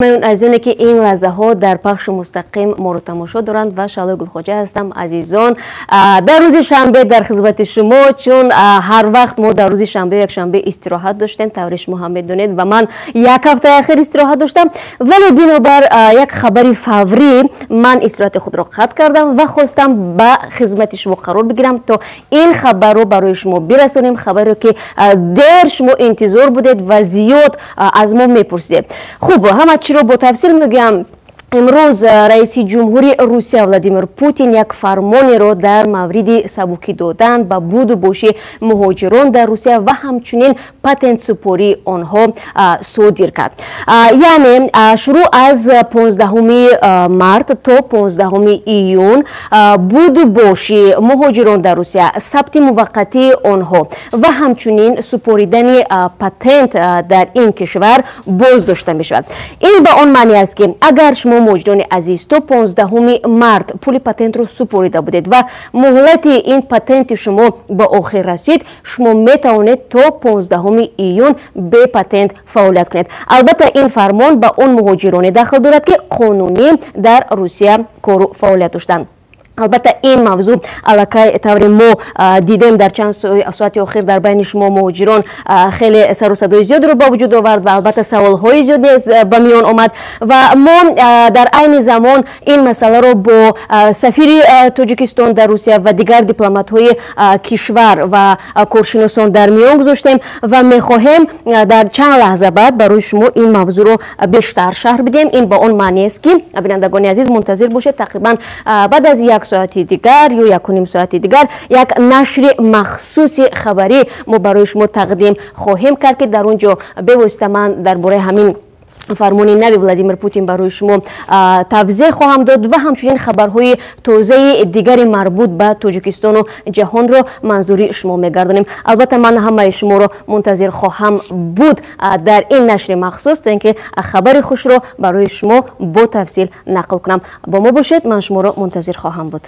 Азизоне, ки ин лаҳзаҳо дар пахши мустақим моро тамошо доранд, ва Шаҳлои Гулхоҷа ҳастам. Азизон, дар рӯзи шанбе дар хизмати шумо, чун ҳар вақт мо дар рӯзи шанбе, якшанбе истироҳат доштем, тавре шумо ҳам медонед, ва ман як ҳафтаи ахир истироҳат доштам, вале бинобар як хабари фаврӣ ман истироҳати худро қатъ кардам ва хостам ба хизмати шумо қарор бигирам, то ин хабарро барои шумо бирасонем, хабаре ки дер шумо интизор будед ва зиёд аз мо мепурсидед. Хуб, ҳама чиро бо тафсил мегӯям. Имрӯз раиси ҷумҳури Русия Владимир Путин як фармонеро дар мавриди сабукӣ додан ба буду боши муҳоҷирон дар Русия ва ҳамчунин патентсупории онҳо содир кард. Яъне шурӯъ аз 15 март то 15 июн буду боши муҳоҷирон дар Русия, сабти муваққатии онҳо ва ҳамчунин супоридани патент дар ин кишвар боз дошта мешавад. Ин ба он маъне аст, ки агар шумо, муҳоҷирони азиз, то 15 март пули патентро супорида будед ва муҳлати ин патенти шумо ба охир расид, шумо метавонед то 15 июн бепатент фаъолият кунед. Албатта, ин фармон ба он муҳоҷироне дахл дорад, ки қонунӣ дар Русия кору фаъолият доштанд. Албатта, ин мавзӯъ аллакай, тавре мо дидем, дар чанд соати охир дар байни шумо муҳоҷирон хеле сару садои зиёдро ба вуҷуд овард ва албатта саволҳои зиёд низ ба миён омад. Ва мо дар айни замон ин масъаларо бо сафири Тоҷикистон дар Русия ва дигар дипломатҳои кишвар ва коршиносон дар миён гузоштем ва мехоҳем дар чанд лаҳза баъд барои шумо ин мавзӯъро бештар шарҳ бидиҳем. Ин ба он маънест, ки, бинандагони азиз, мунтазир бошед, тақрибан баъд аз як соати дигар ё якуним соати дигар як нашри махсуси хабарӣ мо барои шумо тақдим хоҳем кард, ки дар он ҷо бевосита ман дар бораи ҳамин фармони нави Владимир Путин барои шумо тавзеҳ хоҳам дод ва ҳамчунин хабарҳои тозаи дигари марбут ба Тоҷикистону ҷаҳонро манзури шумо мегардонем. Албатта, ман ҳамаи шуморо мунтазир хоҳам буд дар ин нашри махсус, то ин ки хабари хушро барои шумо бо тафсил нақл кунам. Бо мо бошед, ман шуморо мунтазир хоҳам буд.